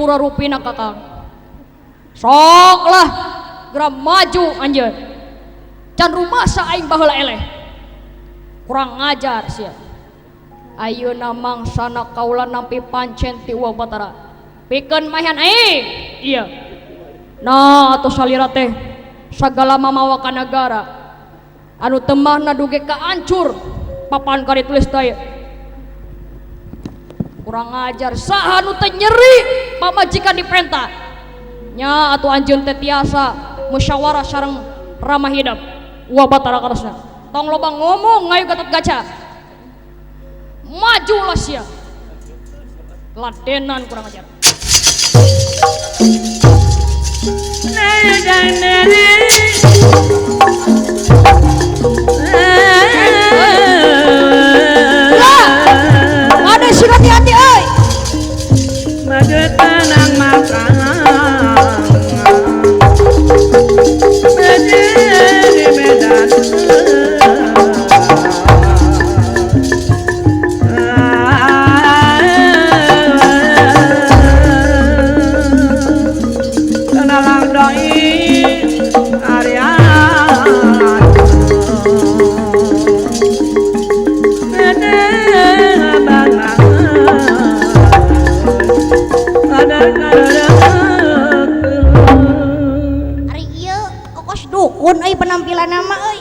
Jayapura rupina kakang. Sok lah geura maju anjeun. Can rumasa aing baheula eleh. Kurang ngajar sia. Ayeuna mangsana kaula nampi pancen ti Uwa Batara. Pikeun maehan aing. Iya. Nah atuh salira teh sagala mamawa ka nagara anu temahna duge ka ancur papan ka ditulis teh. Kurang ajar saha nu teu nyeri pamajikan dipenta. Nya atuh anjeun teh tiasa musyawarah sareng Rama Hidep Uwa Batara karosna. Tong loba ngomong ngayu Gatot Kaca. Maju lah sia. Ladenan kurang ajar. Ada sih hati-hati euy. Maju tenang makan. Maju di medan. Kenalang doi Arya. Ari ieu kokos dukun euy penampilan nama euy.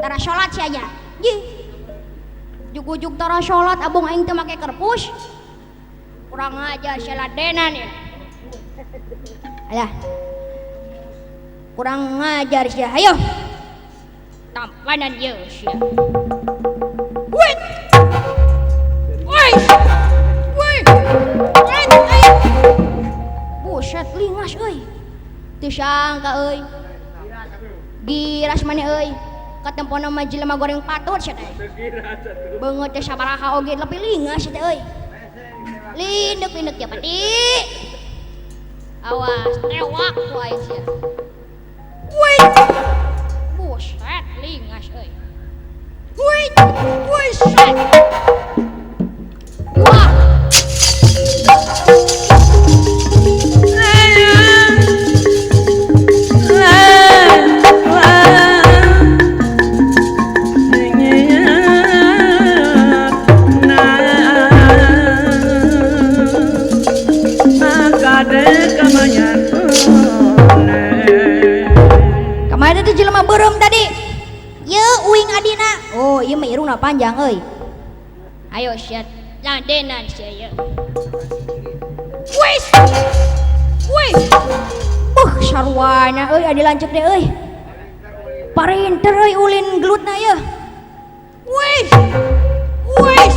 Tara salat sia nya. Yih. Jug-jug tara salat abong aing teu make kerpus. Kurang ajar sia ladenan ya. Alah. Kurang ngajar sia. Ayo. Tampanan ieu sia. Wait. Woi. Woi. Wait. Buset lingas euy. Teu sangka euy. Giras maneh euy. Katempona mah jelema goreng patut sia teh. Beungeut teh sabaraha oge lebih lingas sia teh euy. Lindek-lindek ya pati. Awas tewak ku aing sia. Woi. Buset lingas euy. Woi. Buset. Wah. Kamari teh jelema beureum tadi. Ye uing adina. Oh, ieu mah irungna panjang euy. Ayo sia ladenan sia ieu. Wis. Wih. Sarwana euy adi lanceuk teh euy. Parinter euy ulin gelutna ieu. Wih. Wih.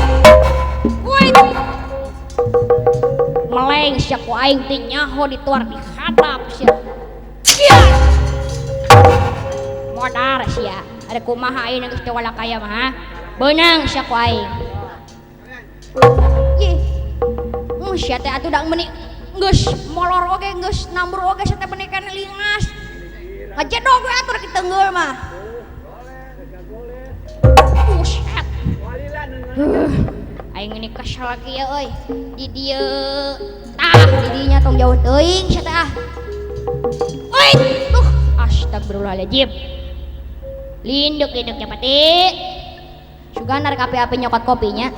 Wih. Meleng sia ku aing teh nyaho dituar di hadap sia. Sia. Modar sia. Ada kumaha aing geus teu wala kaya mah ha? Beunang sia ku aing. Yih. Sia teh atuh da meuni geus molor oge geus nambur oge sia teh meuni kana lingas. Ngajedog we atuh rek ditenggel mah. Buset. Aing ini kesel lagi ya euy. Di dieu tah di dinya tong jauh teuing sia teh ah. Euy, tuh astagfirullahaladzim. Linduk-linduk nya pati. Sugan rek api-api nyokot kopinya.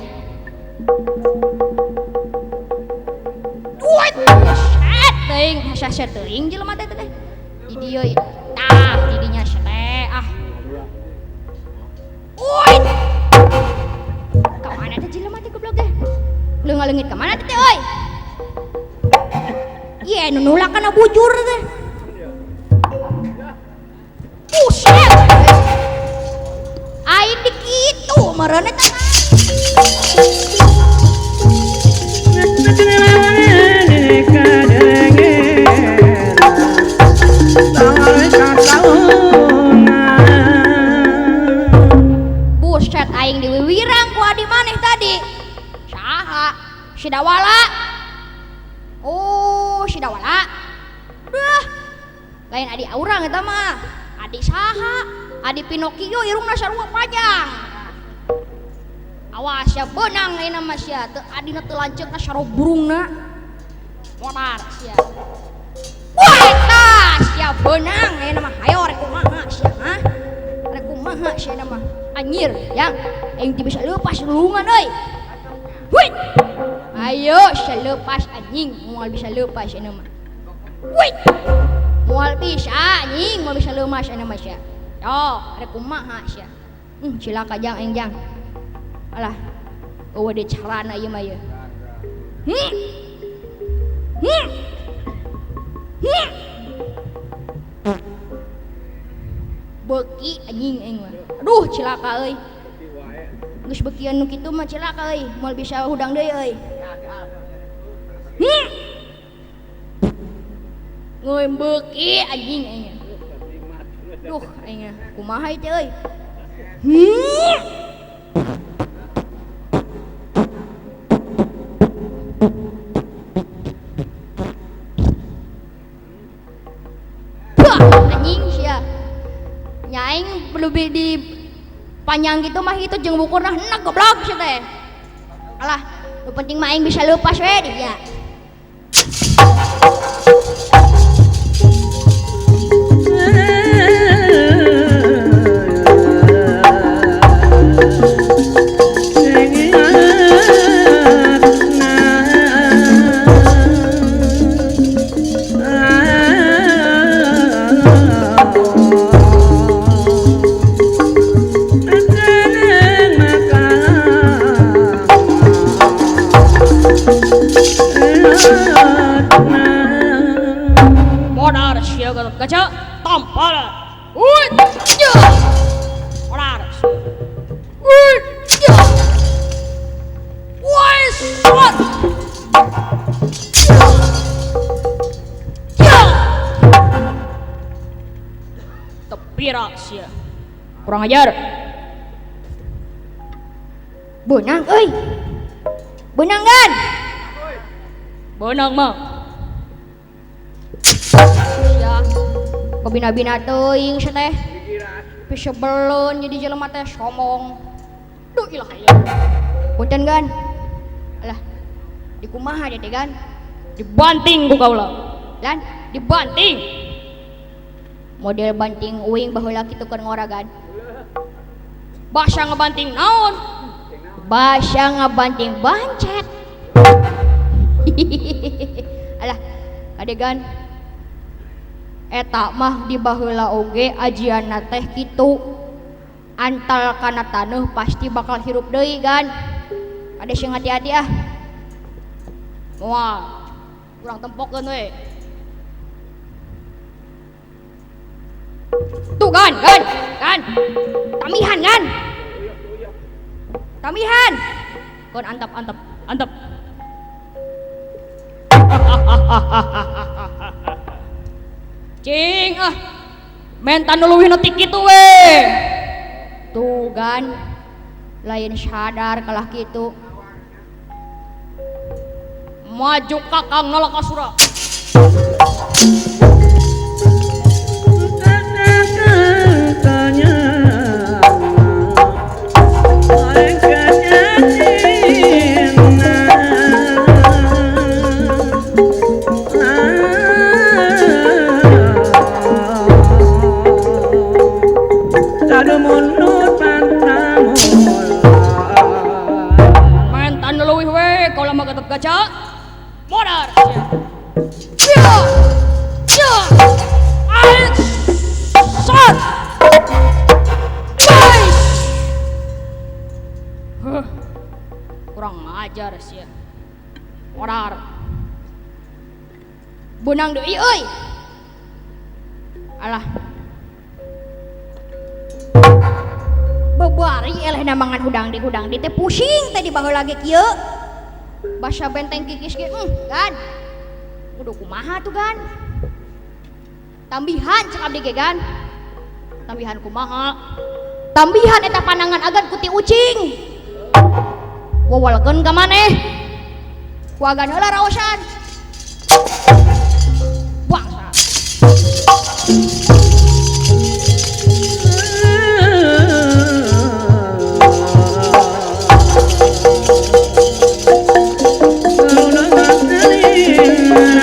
Woi, buset teuing, hese-hese teuing jelema teh teh. Di dieu tah di dinya sia teh ah. Woi. Ka mana teh jelema teh goblok teh? Leungit-leungit ka mana teh euy? Ye nu nulak kana bujur teh. Buset. Aing di kitu meureun eta. Buset aing diwiwirang ku adi maneh tadi. Saha? Si Dawala. Oh, si Dawala. Duh. Lain adi aurang eta mah. Adi saha? Adi Pinocchio irungna sarua panjang. Awas sia beunang ayeuna mah sia teu adina teu lanceukna sarua burungna. Modar sia. Wah, eta sia beunang ayeuna mah hayo rek kumaha sia, ha? Rek kumaha sia mah. Anjir, yang aing teu bisa leupas lulungan euy. Wih. Ayo sia leupas anjing, moal bisa leupas ayeuna mah. Wih. Moal bisa anjing, moal bisa leumas ayeuna mah sia. Yo, rek kumaha sia. Cilaka jang aing jang. Alah, eueuh deui carana ieu mah ieu. Beuki anjing aing mah. Aduh cilaka euy. Geus beukian nu kitu mah cilaka euy, moal bisa hudang deui euy. Ngeuy beuki anjing aing. Duh aing kumaha ieu teh euy. Anjing sia. Nyaing lebih di panjang gitu mah itu jeung bukurna enak goblok sia teh. Alah, nu penting mah aing bisa leupas we dia. Modar sia Gatot Kaca tampar. Modar. Woi, shot. Tepira sia. Kurang ajar. Beunang euy. Beunang kan? Beunang mah. Sia. Kabina-bina teuing sia teh. Pisebeleun jadi jelema teh sombong. Duh ilah ieu. Punten gan. Alah. Dikumaha dia teh gan? Dibanting ku kaula. Lan, dibanting. Model banting uing baheula kitu keur ngora gan. Basa ngebanting naon? Basa ngebanting bancet. Alah, kadegan. Eta mah di baheula oge ajianna teh kitu. Antal kana taneuh pasti bakal hirup deui gan. Kade sing hati-hati ah. Moal. Urang tempokeun we. Tuh gan, gan, gan. Tamihan gan. Tamihan. Kon antap antap antap. Cing ah. Mentan nu leuwih nu ti kitu we. Tuh gan. Lain sadar kalah kitu. Maju Kakang Nalakasura. Mentan leuwih we kaula mah Gatot Kaca. Modar sia. Ya. Ya. Ait. Sat. Bais. Huh. Kurang ajar sia. Modar. Beunang deui euy. Alah. Bebari elehna mangan hudang di teh pusing teh di baheula ge kieu. Basa benteng kikis ge, gan. Kudu kumaha tuh gan? Tambihan cek abdi ge gan. Tambihan kumaha? Tambihan eta panangan agan ku ti ucing. Wawalkeun ka maneh. Ku agan heula raosan. Bangsa. Thank you.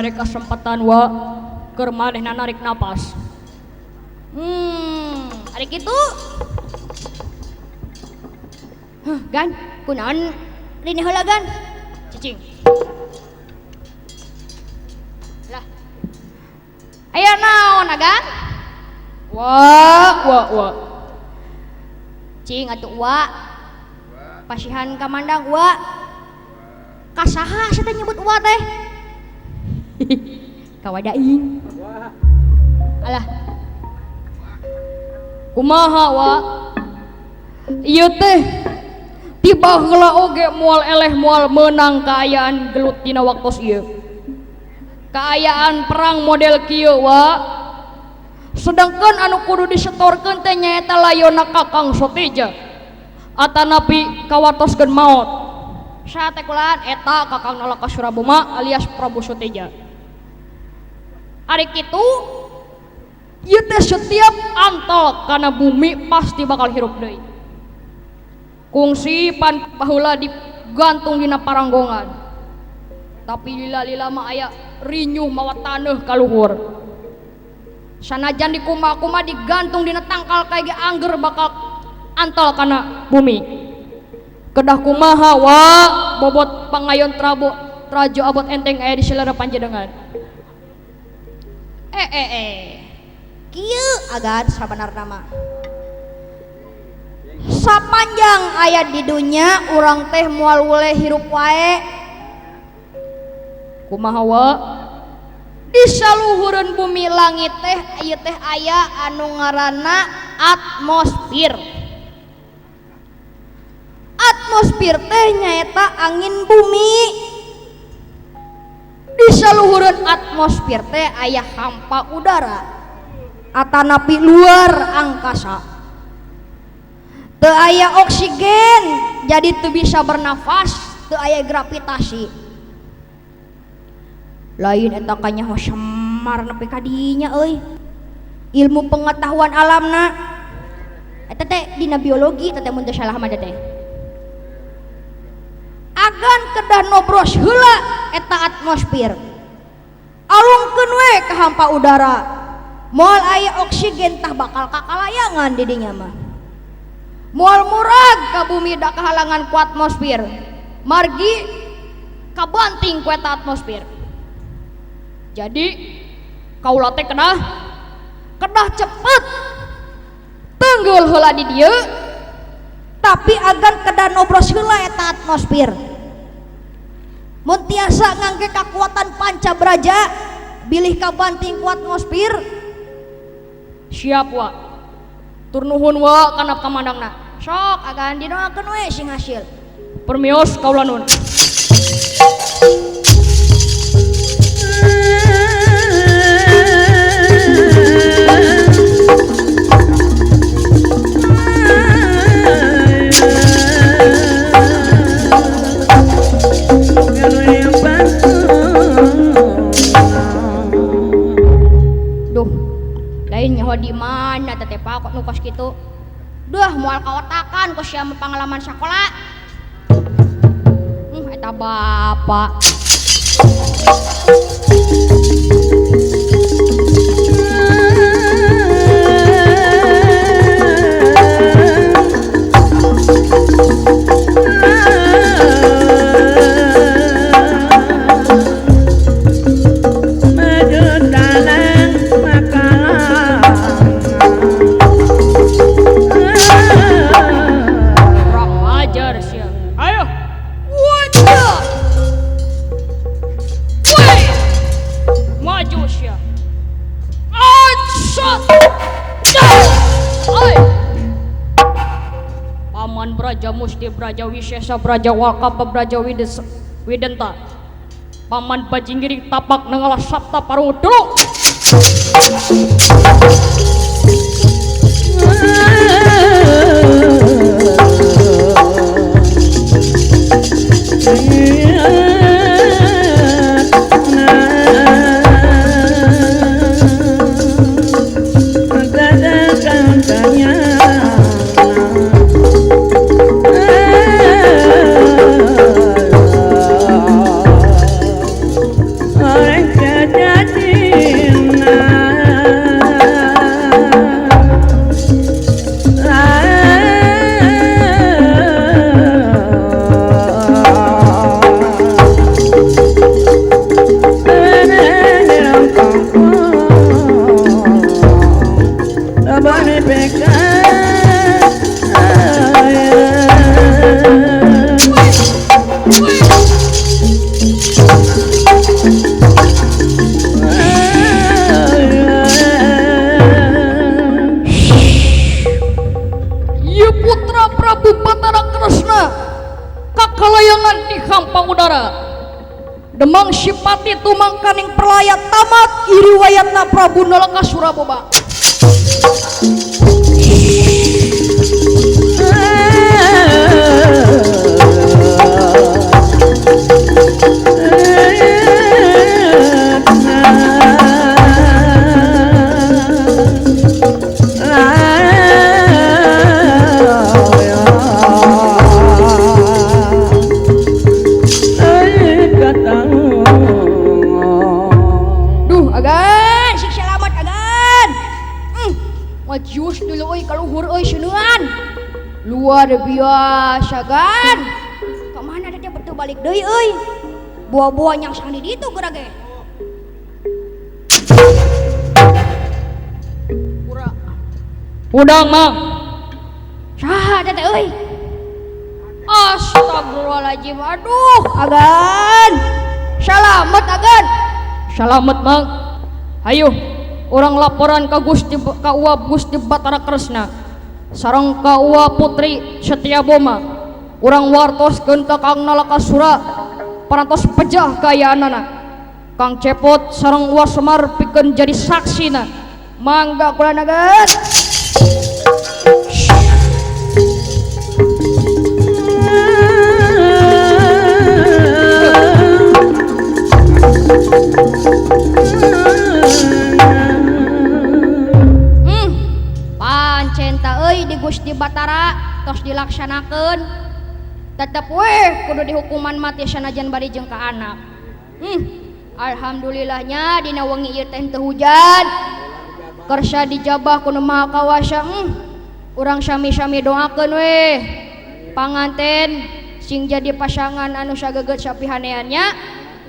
Bere kesempatan wa keur manehna narik napas. Ari kitu. Hah, Gan, kunaon rini heula Gan? Cicing. Lah. Aya naon Agan? Wa wa wa. Cing atuh wa. Pasihan kamandang wa. Kasaha sia teh nyebut wa teh? Kawadaing. Alah. Kumaha wa? Ieu teh tiba heula oge moal eleh moal meunang kaayaan gelut dina waktos ieu. Kaayaan perang model kieu wa. Sedangkan anu kudu disetorkeun teh nyaeta layona Kakang Soteja. Atanapi kawatoskeun maot. Saha teh kulaan eta Kakang Nalaka Suraboma alias Prabu Soteja. Ari kitu ieu teh setiap antol kana bumi pasti bakal hirup deui. Kungsi pan baheula digantung dina paranggongan. Tapi lila-lila mah aya rinyuh mawa taneuh ka luhur. Sanajan dikumaha-kumaha digantung dina tangkal kae ge angger bakal antol kana bumi. Kedah kumaha wa bobot pangayon trabo trajo abot enteng aya di selera panjenengan. Kieu Agan sabanarna mah. Sapanjang aya di dunya urang teh moal weleh hirup wae. Kumaha wa? Di saluhureun bumi langit teh ieu teh aya anu ngaranna atmosfer. Atmosfer teh nyaeta angin bumi. Di saluhureun atmosfer teh aya hampa udara atanapi luar angkasa. Teu aya oksigen jadi teu bisa bernafas, teu aya gravitasi. Lain eta kanyaho semar nepi ka dinya euy. Ilmu pengetahuan alamna eta teh dina biologi teh mun teu salah mah teh. Agan kedah nobros heula eta atmosfer. Alungkeun we ka hampa udara. Moal aya oksigen tah bakal kakalayangan di dinya mah. Moal murag ka bumi da kahalangan ku atmosfer. Margi kabanting ku eta atmosfer. Jadi kaula teh kedah cepet tenggul heula di dieu, tapi agan kedah nobros heula eta atmosfer. Mun tiasa ngangge kakuatan panca braja bilih kabanting ku atmosfer. Siap wa. Tur nuhun wa kana kamandangna. Sok agan didoakeun we sing hasil. Permios kaula nuhun. Duh, lain nyaho di mana teteh pak kok nu kos kitu. Duh, moal kaotakan ku sia pengalaman sakola. Eta bapak. Braja Musti Braja Wisesa Braja Wakapa Braja Widenta Paman Bajinggiring tapak nengalah sabta parung dulu. Kakalayangan di hampa udara. Demang Sipati tumangkaning perlayat tamat iriwayatna Prabu Nalakasura boba. Duh agan sik selamat agan. Majius dulu euy kaluhur euy seuneun. Luar biasa gan. Kemana dia betul balik deui euy. Buah-buah yang sang di ditu geura ge. Udang mang. Saha teh euy? Astagfirullahaladzim. Aduh agan. Salamet agan. Salamet mang. Hayu orang laporan ka Gusti ka Uwa Gusti Batara Kresna sareng ka Uwa Putri Setiaboma. Urang wartoskeun ka Kang Nalakasura parantos pejah kaayaanana. Kang Cepot sareng Uwa Semar pikeun jadi saksina. Mangga kula nagan. Pancen ta euy di Gusti Batara tos dilaksanakeun tetep weh kudu dihukuman mati sanajan bari jeung ka anak. Alhamdulillahnya dina wengi ieu teh teu hujan. Kersa dijabah ku Nu Maha Kawasa. Urang sami-sami doakeun weh panganten sing jadi pasangan anu sageget sapihaneannya,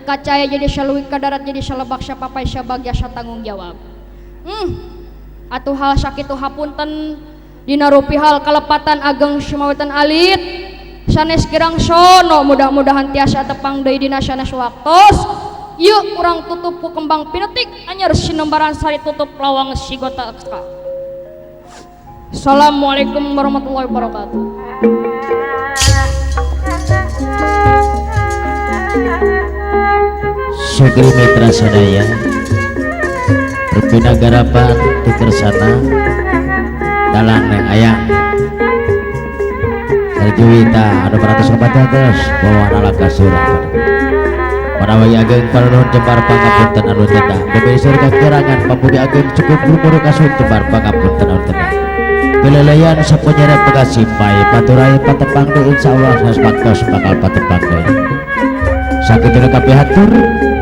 kacaya jadi saluik ka darat jadi salebak sapapai sabagya satanggung jawab. Atuh hal sakitu hapunten dina rupi hal kalepatan ageng sumawetan alit sanes kirang sono, mudah-mudahan tiasa tepang deui dina sanes waktos. Ieu urang tutup ku kembang pinetik anyar sinembaran sari tutup lawang sigota. Assalamualaikum warahmatullahi wabarakatuh. Syukri mitra sadaya Rupina garapan dikersana dalang neng ayang Sarjuwita anu parantos terus bawa Nalakasura Manawi ageng panuhun jembar pangapunten anu tenda demi surga kerangan pamugi ageng cukup lumur kasun jembar pangapunten anu tenda Peleleyan sapunyere pegasipai paturai patepang deui insyaallah sanes waktos bakal patepang deui. Sakitu kabeh hatur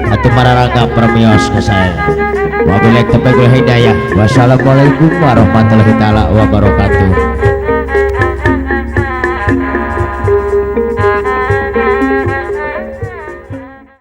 atuh mararangga permios ka saya. Wabillahi taufiq wal hidayah. Wassalamualaikum warahmatullahi taala wabarakatuh.